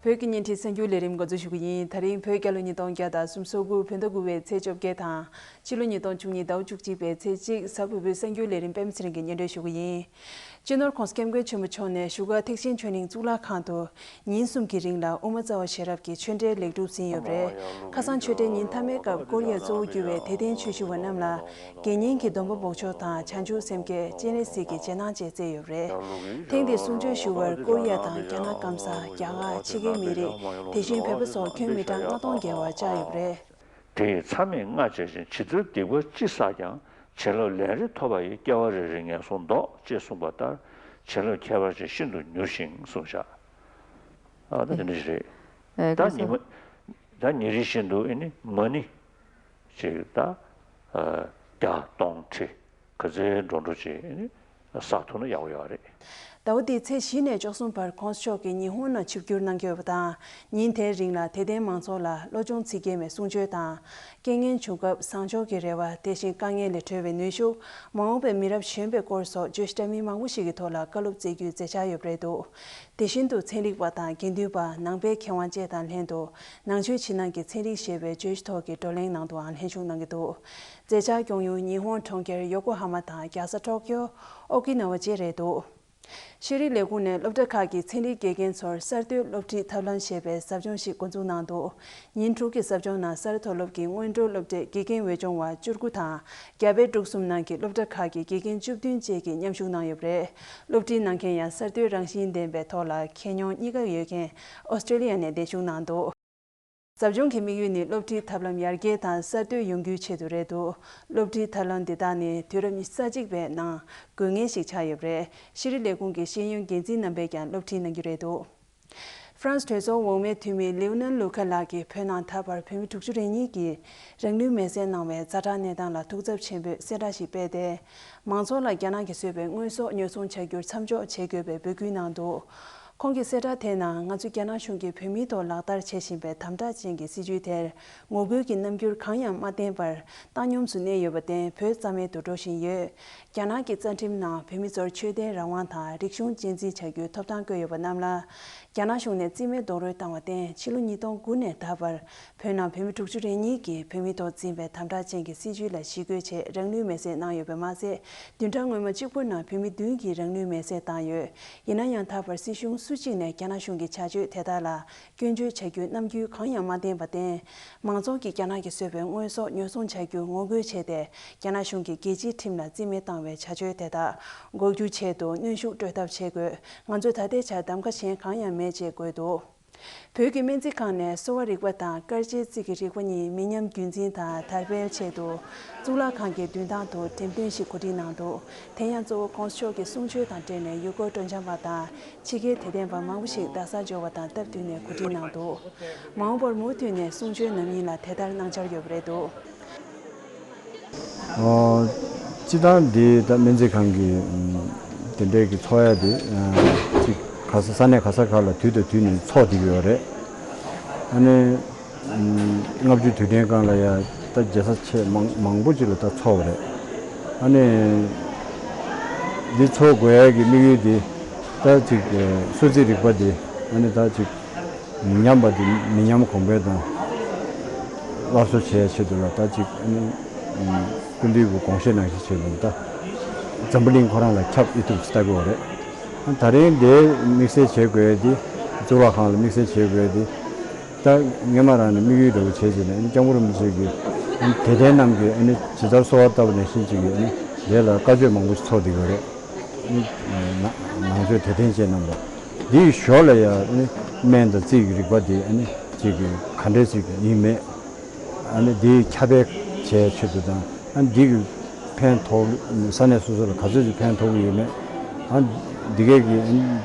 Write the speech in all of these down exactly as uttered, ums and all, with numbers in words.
བོད་ཀྱི་བརྙན་འཕྲིན་གསར་འགྱུར་ལས་རིམ་འགོ་འཛུགས་ཞུ་གི་ཡིན། ད་རིང་བོད་རྒྱལ་ལོ་ཉིས་སྟོང་བརྒྱ་དང་སུམ་ཅུ་སོ་དགུ་བོད་ཟླ་དགུ་པའི་ཚེས་བཅོ་བརྒྱད་དང་། ཕྱི་ལོ་ཉིས་སྟོང་བཅུ་གཉིས་ཟླ་བ་བཅུ་གཅིག་པའི་ཚེས་གཅིག་གཟའ་ཕུར་བུའི་གསར་འགྱུར་ལས་རིམ་པད་མ་ཚེ་རིང་གིས་སྙན་སྒྲོན་ཞུ་གི་ཡིན། སྤྱི་ནོར་༸གོང་ས་༸སྐྱབས་མགོན་ཆེན་པོ་མཆོག་ནས་བཞུགས་སྒར་ཐེག་ཆེན་ཆོས་གླིང་གཙུག་ལག་ཁང་དུ་ཉིན་གསུམ་གྱི་རིང་ལ་དབུ་མ་རྩ་བ་ཤེས་རབ་ཀྱི་ཆོས་འབྲེལ་ལེགས་གྲུབ་ཟིན་ཡོད་པ་རེད། ཁ་སང་ཆོས་འབྲེལ་ཉིན་མཐའ་མའི་སྐབས་ཀོ་རི་ཡ་གཙོ་བོ་གྱུར་བའི་དད་ལྡན་ཆོས་ཞུ་བ་རྣམས་ལ་དགེ་བསྙེན་གྱི་སྡོམ་པ་འབོགས་ཆོག་དང་། བྱང་ཆུབ་སེམས་བསྐྱེད། སྤྱན་རས་གཟིགས་ཀྱི་རྗེས་གནང་བཅས་བསྩལ་ཡོད་པ་རེད། ཐེངས་འདིའི་གསུང་ཆོས་ཞུ་བར་ཀོ་རི་ཡ་དང་རྒྱ་ནག་སྐམ་ས། རྒྱ་གར། ཕྱི་རྒྱལ་མི་རིགས། དེ་བཞིན་བོད་པ་སོགས་ཁྱོན་མི་གྲངས་ལྔ་སྟོང་བརྒལ་བ་བཅར་ཡོད་པ་རེད། དེ་ཡི་མཚམས་མེད་ལྔ་བྱས་ཤིང་། ཇི་ལྟར་སྡིག་པ་ཅི་བསགས་ཀྱང་། བྱིན་རླབས་ལན་རེ་ཐོབ་པ་ཡིས། སྐྱེ་བ་རེ་རེ་ངན་སོང་ལྡོག་ཅེས་གསུངས་པ་ལྟར། བྱིན་རླབས་ཁྱད་པར་ཅན་ཤིན་ཏུ་མྱུར་ཞིང་གསུངས་བཞག་ཨ་ད་དེ་འདྲ་ཞིག་རེད། ཨེ་ད་ཉི་མ་ད་ཉིན་རེ་བཞིན་དུ་ཨེ་ནི་མ་ཎི་ཅིག་ད་ཨ་བརྒྱ་སྟོང་ཁྲི་ག་ཚོད་འགྲོ་འགྲོ་ཅིག་ཨེ་ནི་བསགས་ཐུབ་ན་ཡག་པོ་ཡོད་རེད། ཟླ་བ་འདིའི་ཚེས་བཞི་ནས་བཅུ་གསུམ་བར་༸གོང་ས་མཆོག་གིས་ཉི་ཧོང་ནང་ཆིབས་བསྒྱུར་གནང་གི་ཡོད་པ་དང་། ཉིན་དེའི་རིང་ལ་དད་ལྡན་མང་ཚོགས་ལ་བློ་སྦྱོང་ཚིག་བརྒྱད་མའི་གསུང་ཆོས་དང་། རྐྱེན་ངན་བྱུང་སྐབས་བཟང་ཕྱོགས་ཀྱི་རེ་བ། དེ་བཞིན་དཀའ་ངལ་ལས་གྲོལ་བའི་ནུས་ཤུགས། མ་འོངས་པའི་མི་རབས་གཞོན་པའི་སྐོར་སོགས་བརྗོད་གཞི་འདྲ་མིན་མང་པོ་ཞིག་གི་ཐོག་ལ་བཀའ་སློབ་སྩལ་རྒྱུའི་མཛད་འཆར་ཡོད་པ་རེད་འདུག་དེ་བཞིན་དུ་ཚན་རིག་པ་དང་དགེ་འདུན་པ། ནང་པའི་མཁས་དབང་བཅས་དང་ལྷན་དུ་ནང་ཆོས་ཕྱི་ནང་གི་ཚན་རིག་ཞེས་པའི་བརྗོད་གཞི་ཐོག་གི་བགྲོ་གླེང་ནང་དུའང་ལྷན་ཞུགས་གནང་གི་འདུག་མཛད་འཆར་སྐྱོང་ཡུལ་ཉི་ཧོང་གྲོང་ཁྱེར་ཡོ་ཀོ་ཧ་མ་དང་རྒྱལ་ས་ཊོ་ཀིའོ། ཨོ་ཀི་ན་ཝ་བཅས་རེད་འདུག་ཤེས་རིག་ལས་ཁུངས་ནས་སློབ་གྲྭ་ཁག་གི་ཚན་རིག་དགེ་རྒན་ཚོར་གསར་གཏོད་སློབ་ཁྲིད་ཐབས་ལམ་ཞེས་པའི་ཟབ་སྦྱོང་ཞིག་འགོ་འཛུགས་གནང་འདུག་ཉིན་དྲུག་གི་ཟབ་སྦྱོང་ནང་ས་རཱ་མཐོ་སློབ་ཀྱི་སྔོན་འགྲོ་སློབ་གྲྭའི་དགེ་རྒན་འོས་སྦྱོང་བ་བཅུ་དགུ་དང་། རྒྱ་བལ་འབྲུག་གསུམ་ནང་གི་སློབ་གྲྭ་ཁག་གི་དགེ་རྒན་བཅུ་བདུན་བཅས་ཀྱིས་མཉམ་ཞུགས་གནང་ཡོད་པ་རེད། སློབ་ཁྲིད་གནང་མཁན་ཡང་གསར་གཏོད་རང་བཞིན་ལྡན་པའི་ཐོག་ལ་མཁས་མྱོང་གཉིས་ཀ་ཡོད་མཁན་ཨོ་སི་ཀྲེ་ལི་ཡ་ནས་གདན་ཞུ་གནང་འདུག་ཟབ་སྦྱོང་གི་དམིགས་ཡུལ་ནི་སློབ་ཁྲིད་ཐབས་ལམ་ཡར་རྒྱས་དང་གསར་གཏོད་ཡོང་རྒྱུའི་ཆེད་དུ་རེད་འདུག་སློབ་ཁྲིད་ཐབས་ལམ་འདི་དག་ནི་དུས་རབས་ཉི་ཤུ་རྩ་གཅིག་པའི་ནང་དགོས་ངེས་ཤིག་ཆགས་ཡོད་པ་རེད། ཤེས་རིག་ལས་ཁུངས་ཀྱི་ཤེས་ཡོན་འགན་འཛིན་རྣམ་པས་ཀྱང་སློབ་ཁྲིད་གནང་རྒྱུ་རེད་འདུག་ཧྥ་རན་སི་གྲོས་ཚོགས་འོག་མའི་འཐུས་མི་ལིའུ་ནན་ལུ་ཁ་ལགས་ཀྱིས་བོད་ནང་ད་བར་བོད་མི་དྲུག་ཅུ་རེ་གཉིས་ཀྱིས་རང་ལུས་མེར་སྲེག་གནང་བའི་ཛ་དྲག་གནས་སྟངས་ལ་ཐུགས་འཚབ་ཆེན་པོས་གསལ་བསྒྲགས་ཤིག་སྤེལ་ཏེ། མང་ཚོགས་ལ་རྒྱ་ནག་གིས་བཟོས་པའི་དངོས་ཟོག་ཉོ་ཚོང་བྱ་རྒྱུར་མཚམས་འཇོག་བྱེད་དགོས་པའི་འབོད་སྐུལ་གནང་འདུག་ཁོང་གི་གསལ་བསྒྲགས་དེའི་ནང་། ང་ཚོས་རྒྱ་ནག་གཞུང་གིས་བོད་མིའི་ཐོག་ལག་བསྟར་བྱེད་བཞིན་པའི་དམ་དྲག་ཅན་གྱི་སྲིད་བྱུས་དེར་ངོ་རྒོལ་གྱི་རྣམ་འགྱུར་གང་ཡང་མ་བསྟན་པར་བཏང་སྙོམས་སུ་གནས་ཡོད་པར་བརྟེན། བོད་རྩ་མེད་དུ་འགྲོ་བཞིན་ཡོད། རྒྱ་ནག་གི་རྩ་ཁྲིམས་ནང་བོད་མི་ཚོར་ཆོས་དད་རང་དབང་དང་རིག་གཞུང་གཅེས་འཛིན་བྱ་རྒྱུའི་ཐོབ་ཐང་བཀོད་ཡོད་པ་རྣམས་ལ། རྒྱ་ནག་གཞུང་ནས་རྩིས་མེད་རྡོག་རོལ་བཏང་བར་བརྟེན། ཕྱི་ལོ་ཉིས་སྟོང་དགུ་ནས་ད་བར་བོད་ནང་བོད་མི་དྲུག་ཅུ་རེ་གཉིས་ཀྱིས་བོད་མིའི་ཐོག་འཛིན་པའི་དམ་དྲག་ཅན་གྱི་སྲིད་བྱུས་ལ་ཞི་རྒོལ་ཆེད་རང་ལུས་མེར་སྲེག་གནང་ཡོད་པ་མ་ཟད། བདུན་ཕྲག་སྔོན་མ་གཅིག་པུ་ནང་བོད་མི་བདུན་གྱིས་རང་ལུས་མེར་སྲེག་བཏང་ཡོད། ཡིན་ན་ཡང་། ད་བར་སྲིད་གཞུང་སུ་གཅིག་ནས་རྒྱ་ནག་གཞུང་གི་བྱ་སྤྱོད་དེ་དག་ལ་སྐྱོན་བརྗོད་བྱ་རྒྱུའི་རྣམ་འགྱུར་གང་ཡང་མ་བསྟན་པར་བརྟེན། མང་ཚོགས་ཀྱིས་རྒྱ་ནག་གིས་བཟོས་པའི་དངོས་ཟོག་ཉོ་ཚོང་བྱ་རྒྱུར་ངོ་རྒོལ་བྱས་ཏེ། རྒྱ་ནག་གཞུང་གིས་རྒྱལ་སྤྱིའི་ཁྲིམས་ལ་རྩིས་མེད་བཏང་བའི་བྱ་སྤྱོད་དེ་དག་འགོག་རྒྱུའི་ཆེད་དུ་གནོན་ཤུགས་སྤྲོད་ཐབས་བྱེད་དགོས། ང་ཚོས་ད་ལྟའི་ཆར་གདམ་ག་གཞན་གང་ཡང་མེད་ཅེས་བཀོད་འདུག་བོད་ཀྱི་སྨན་རྩིས་ཁང་ནས་གསོ་བ་རིག་པ་དང་དཀར་ཆའི་རྩི་གི་རིག་པ་གཉིས་མི་ཉམས་རྒྱུན་འཛིན་དང་དར་སྤེལ་ཆེད་དུ། གཙུག་ལག་ཁང་གི་མདུན་ཐང་དུ་འགྲེམས་སྟོན་ཞིག་གོ་སྒྲིག་གནང་འདུག་དེ་ཡང་གཙོ་བོ་༸གོང་ས་མཆོག་གི་གསུང་ཆོས་དང་འབྲེལ་ནས་ཡུལ་སྐོར་སྤྲོ་འཆམ་པ་དང་ཕྱི་རྒྱལ་དད་ལྡན་པ་མང་པོ་ཞིག་རྡ་སར་འབྱོར་བ་དང་སྟབས་བསྟུན་ནས་གོ་སྒྲིག་གནང་འདུག་མ་འོངས་པར་མུ་མཐུད་ནས་གསུང་ཆོས་ནམ་ཡིན་ལ་དེ་ལྟར་གནང་འཆར་ཡོད་པ་རེད་འདུག་ཨོ། སྤྱི་བཏང་འདི་ད་སྨན་རྩིས་ཁང་གི་ཨམ། དེ་འདྲའི་གི་ཚོགས་ཡ་དེ་ཨ། ཅིག་ག་ས་ས་གནས་ག་ས་ག་ལ་དུས་དང་དུས་ནས་ཚོགས་བསྡད་ཀྱི་ཡོད་རེད། ཨ་ནི་ཨམ། ལྔ་བཅུ་དུས་དྲན་སྒང་ལ་ཡ་ད་རྒྱལ་ས་ཆེ་མང་མང་པོ་ཅིག་ལ་ད་ཚོགས་པ་རེད། ཨ་ནི་འདི་ཚོགས་དགོས་ཡ་གི་དམིགས་ཡུལ་དེ་ད་ཅིག་གསོ་རྩིས་རིག་པ་དེ་ཨ་ནི་ད་ཅིག་མི་ཉམས་པ་དེ་མི་ཉམས་གོང་འཕེལ་དང་། སླར་གསོ་བྱེད་ཡ་ཆེད་དུ་ལ་ད་ཅིག་ཨ་ནི་སྐུ་མདུན་གྱི་དགོངས་བཞེད་ནང་བཞིན་བྱེད་དུ་ད་འཛམ་བུ་གླིང་ཁོ་རང་ལ་ཁྱབ་ཨེ་ཐུབ་ཅིག་ལྟ་དགོས་པ་རེད། ད་རིང་དེ་དམིགས་བསལ་བྱེད་དགོས་ཡ་དེ་གཙུག་ལག་ཁང་ལ་དམིགས་བསལ་བྱེད་དགོས་ཡ་དེ་ད་སྔོན་མ་རང་ནས་དམིགས་ཡུལ་འདྲ་བོ་བྱས་བྱས་ནས་ཨ་ནི་སྐྱབས་མགོན་རིན་པོ་ཆེ་གི་ཨ་ནི་དད་ལྡན་རྣམས་ཀྱིས་ཨ་ནི་ཇི་ལྟར་གསོལ་བ་བཏབ་པ་ནང་བཞིན་ཅིག་གི་ཨ་ནི་དེ་ལ་བཀའ་ཆོས་མང་པོ་ཞིག་ཚོགས་བསྡད་ཀྱི་ཡོད་རེད། ནང་ཆོས་དད་ལྡན་ཅན་རྣམས་ལ། འདིའི་ཞོར་ལ་ཡང་སྨན་དང་རྩིས་ཀྱི་རིག་པ་འདི་ཅིག་ག་འདྲས་ཅིག་ཡིན་མེད། འདི་ཁྱབ་སྤེལ་བྱེད་ཆེད་དུ་དང་། འདི་གི་ཕན་ཐོགས་ས་གནས་སོ་སོ་ལ་ག་ཚོད་ཅིག་ཕན་ཐོགས་ཀྱི་ཡོད་མེད། འདི་གས་ཀྱི་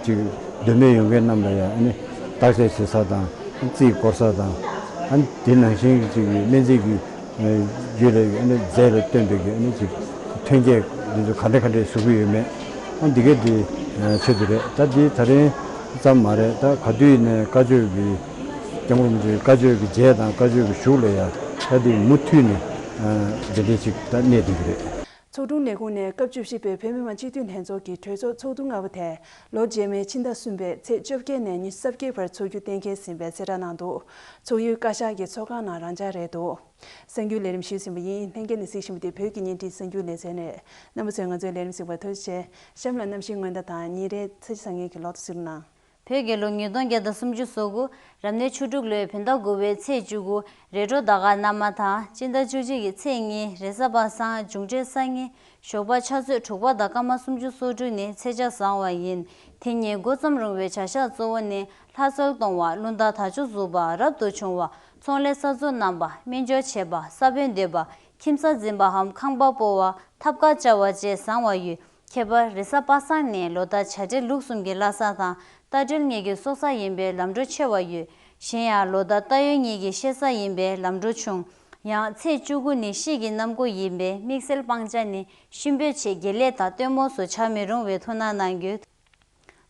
ཅིག་འདོད་མོས་ཡོད་མཁན་རྣམས་ལ་ཡང་བརྟག་དཔྱད་བྱེད་ས་དང་། རྩིས་སྐོར་ས་དང་། འདི་ནང་བཞིན་གྱི་ཅིག་སྨན་རྩིས་ཀྱི་རྒྱུད་ལ་ཨ་ནི་རྫས་ལ་བརྟེན་པའི་གི་ཨ་ནི་ཅིག་ཐོན་སྐྱེད་འདི་ཚོ་ག་འདྲ་ག་འདྲས་བཟོ་གི་ཡོད་མེད། ཨ་འདི་གས་འདི་ཆེད་དུ་རེད། ད་འདི་ད་རིང་ཙམ་མ་རེད། ད་ག་དུས་ནས་བཀའ་ཆོས་ཀྱི་སྐྱབས་མགོན་རིན་པོ་ཆེའི་བཀའ་ཆོས་ཀྱི་རྗེས་དང་བཀའ་ཆོས་ཀྱི་གཞུག་ལ་ཡང་ད་འདི་མུ་མཐུད་ནས་འདི་འདྲས་ཅིག་ད་གནས་བསྡད་ཀྱི་རེད། ཚོགས་དྲུང་ལས་ཁུངས་ནས་སྐབས་བཅུ་བཞི་པའི་བོད་མི་མང་སྤྱི་འཐུས་ལྷན་ཚོགས་ཀྱི་གྲོས་ཚོགས་ཚོགས་དུས་ལྔ་པ་དེ་ལོ་རྗེས་མའི་ཕྱི་ཟླ་གསུམ་པའི་ཚེས་བཅོ་བརྒྱད་ནས་ཉི་ཤུ་རྩ་བརྒྱད་བར་འཚོགས་རྒྱུ་གཏན་འཁེལ་ཟིན་པའི་གསལ་བསྒྲགས་གནང་འདུག་ཚོགས་ཡུལ་བཀའ་ཤག་གི་ཚོགས་ཁང་ནང་རང་འཇགས་རེད་འདུག་གསར་འགྱུར་ལས་རིམ་ཞུས་ཟིན་པ་ཡིན། ལྷན་རྒྱས་ནས་གཟིགས་བཞིན་པ་དེ་བོད་ཀྱི་བརྙན་འཕྲིན་གསར་འགྱུར་ལེ་ཚན་རེད། རྣམ་པ་ཚོས་ང་ཚོའི་ལས་རིམ་གཟིགས་པར་ཐུགས་རྗེ་ཆེ། གཤམ་ལ་གནམ་གཤིས་སྔོན་བརྡ་དང་ཉིན་རེའི་ཚེས་བཟང་ངན་གྱི་ལོ་ཐོ་གཟིགས་རོགས་གནང་། བོད་རྒྱལ་ལོ་ཉིས་སྟོང་བརྒྱ་དང་སུམ་ཅུ་སོ་དགུ། རབ་གནས་ཆུ་འབྲུག་ལོའི་བོད་ཟླ་དགུ་པའི་ཚེས་བཅུ་དགུ། རེས་འགྲོགས་ཟླ་སྐར་སྣར་མ་དང་སྤྱི་ཟླ་བཅུ་གཅིག་གི་ཚེས་གཉིས། རེས་གཟའ་པ་སངས། འབྱུང་འཕྲོད་སང་ཉིན། ཞོགས་པ་ཆུ་ཚོད་དྲུག་པ་དང་སྐར་མ་སུམ་ཅུ་སོ་དྲུག་ནི་ཚེས་ཆ་བཟང་བ་ཡིན། དེ་ཉིན་འགོ་རྩོམ་རུང་བའི་བྱ་གཞག་གཙོ་བོ་ནི་ལྷ་གསོལ་གཏོང་བ། རླུང་རྟ་དར་ལྕོག་འཛུགས་པ། རབ་ཏུ་བྱུང་བ། ཚོང་ལས་གསར་འཛུགས་གནང་བ། སྨན་སྦྱོར་བྱེད་པ། ས་བོན་འདེབས་པ། ཁྱིམ་ས་འཛིན་པའམ་ཁང་པ་སྤོ་བ། ཐབ་ཀ་བཅའ་བ་བཅས་བཟང་བ་ཡོད། ཁྱད་པར་རེས་གཟའ་པ་སངས་ནི་ལོ་ཟླ་བྱ་སྤྲེལ་ལུག་གསུམ་གྱི་བླ་གཟའ་དང་རྟ་སྦྲུལ་གཉིས་ཀྱི་སྲོག་གཟའ་ཡིན་པས་ལམ་འགྲོ་ཆེ་བ་ཡོད། གཞན་ཡང་ལོ་ཟླ་རྟ་ཡོས་གཉིས་ཀྱི་བཤད་གཟའ་ཡིན་པས་ལམ་འགྲོ་ཆུང་། ཡང་ཚེས་བཅུ་དགུ་ནི་གཤིས་ཀྱི་གནམ་སྒོ་ཡིན་པས་དམིགས་བསལ་སྤང་བྱ་ནི་གཤིན་པོའི་ཆེད་དགེ་ལས་དང་སྟོན་མོ་སོགས་བྱ་མི་རུང་བས་ཐུགས་སྣང་གནང་རྒྱུ།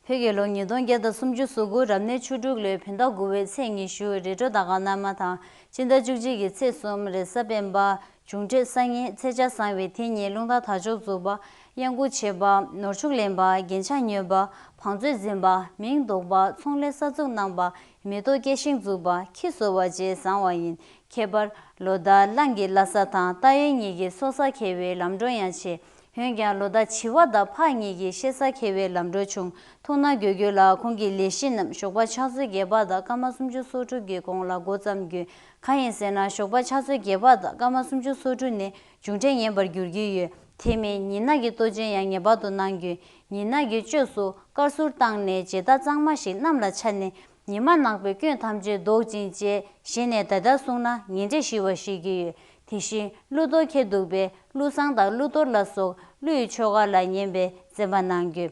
བོད་རྒྱལ་ལོ་ཉིས་སྟོང་བརྒྱ་དང་སུམ་ཅུ་སོ་དགུ། རབ་གནས་ཆུ་འབྲུག་ལོའི་བོད་ཟླ་དགུ་པའི་ཚེས་ཉི་ཤུ། རེས་འགྲོགས་ཟླ་སྐར་སྣར་མ་དང་སྤྱི་ཟླ་བཅུ་གཅིག་གི་ཚེས་གསུམ། རེས་གཟའ་སྤེན་པ། འབྱུང་འཕྲོད་སང་ཉིན། ཚེས་ཆ་བཟང་བས་དེ་ཉིན་རླུང་རྟ་དར་ལྕོག་འཛུགས་པ། གཡང་འགུག་བྱེད་པ། ནོར་ཕྱུགས་ལེན་པ། རྒྱན་ཆ་ཉོས་པ། བང་མཛོད་འཛིན་པ། མིང་འདོགས་པ། ཚོང་ལས་གསར་འཛུགས་གནང་བ། མེ་ཏོག་སྐྱེ་ཤིང་འཛུགས་པ། ཁྱི་གསོ་བ་བཅས་བཟང་བ་ཡིན། ཁྱད་པར་ལོ་ཟླ་གླང་གི་བླ་གཟའ་དང་རྟ་ཡོས་གཉིས་ཀྱི་སྲོག་གཟའ་འཁེལ་བས་ལམ་འགྲོ་ཡང་ཆེ། འོན་ཀྱང་ལོ་ཟླ་བྱི་བ་དང་ཕག་གཉིས་ཀྱི་བཤད་གཟའ་འཁེལ་བས་ལམ་འགྲོ་ཆུང་། ཐུགས་སྣང་དགོས་རྒྱུ་ལ། ཁོང་གི་ལས་གཞི་རྣམས་ཞོགས་པ་ཆུ་ཚོད་བརྒྱད་པ་དང་སྐར་མ་སུམ་ཅུ་སོ་དྲུག་གི་གོང་ལ་འགོ་བརྩམ་རྒྱུ། གང་ཡིན་ཟེར་ན། ཞོགས་པ་ཆུ་ཚོད་བརྒྱད་པ་དང་སྐར་མ་སུམ་ཅུ་སོ་དྲུག་ནི་མཇུག་འབྲས་ངན་པར་འགྱུར་གྱི་ཡོད། དེ་མིན་ཉི་ནག་གི་གཏོར་སྐྱོན་ཡང་ངེས་པར་དུ་གནང་རྒྱུ། ཉི་ནག་གི་བཅོས་སུ་དཀར་གསུར་བཏང་ནས་མཇལ་དར་གཙང་མ་ཞིག་གནམ་ལ་འཕྱར་ནས། ཉི་མ་ནག་པོའི་སྐྱོན་ཐམས་ཅད་ཟློག་ཅིང་བཅད། གཞི་ནས་ད་ལྟ་གསུངས་ན་ངན་འབྲས་ཞི་བར་བཤད་ཀྱི་ཡོད། དེ་བཞིན་ཀླུ་གཏོར་འཁྱེར་འདུག་པས་ཀླུ་བསང་དང་ཀླུ་གཏོར་ལ་སོགས་ཀླུ་ཡི་ཆོ་ག་ལ་ཉན་པའི་བརྩོན་པ་གནང་རྒྱུ།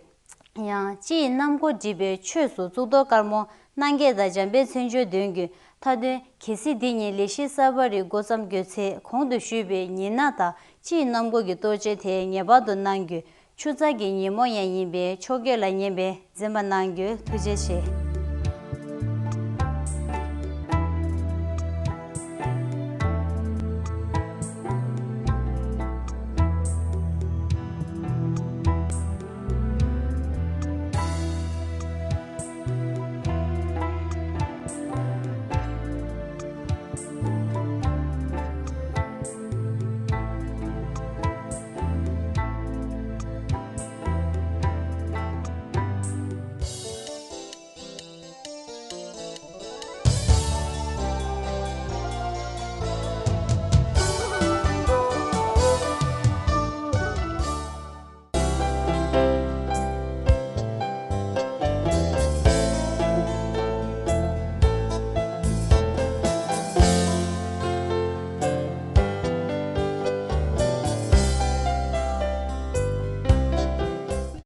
ཡང་སྤྱི་ཡི་གནམ་སྒོ་སྒྲིབ་པའི་ཆོས་སུ་གཙུག་ཏོར་དཀར་མོ་སྣང་བརྒྱད་དང་འཇམ་དཔལ་མཚན་བརྗོད་འདོན་རྒྱུ། མཐའ་དོན་གལ་སྲིད་འདི་ཉིད་ལས་གཞི་གསར་པ་རིགས་འགོ་བརྩམ་དགོས་ཚེ་གོང་དུ་ཞུས་པའི་ཉི་ནག་དང་སྤྱི་ཡི་གནམ་སྒོ་གི་གཏོར་བཅོས་དེ་ངེས་པར་དུ་གནང་རྒྱུ། ཆུ་རྩ་གི་ཉིན་མོ་ཡང་ཡིན་པས་ཕྱོགས་སྐྱོད་ལ་ཉན་པའི་བརྩོན་པ་གནང་རྒྱུ། ཐུགས་རྗེ་ཆེ།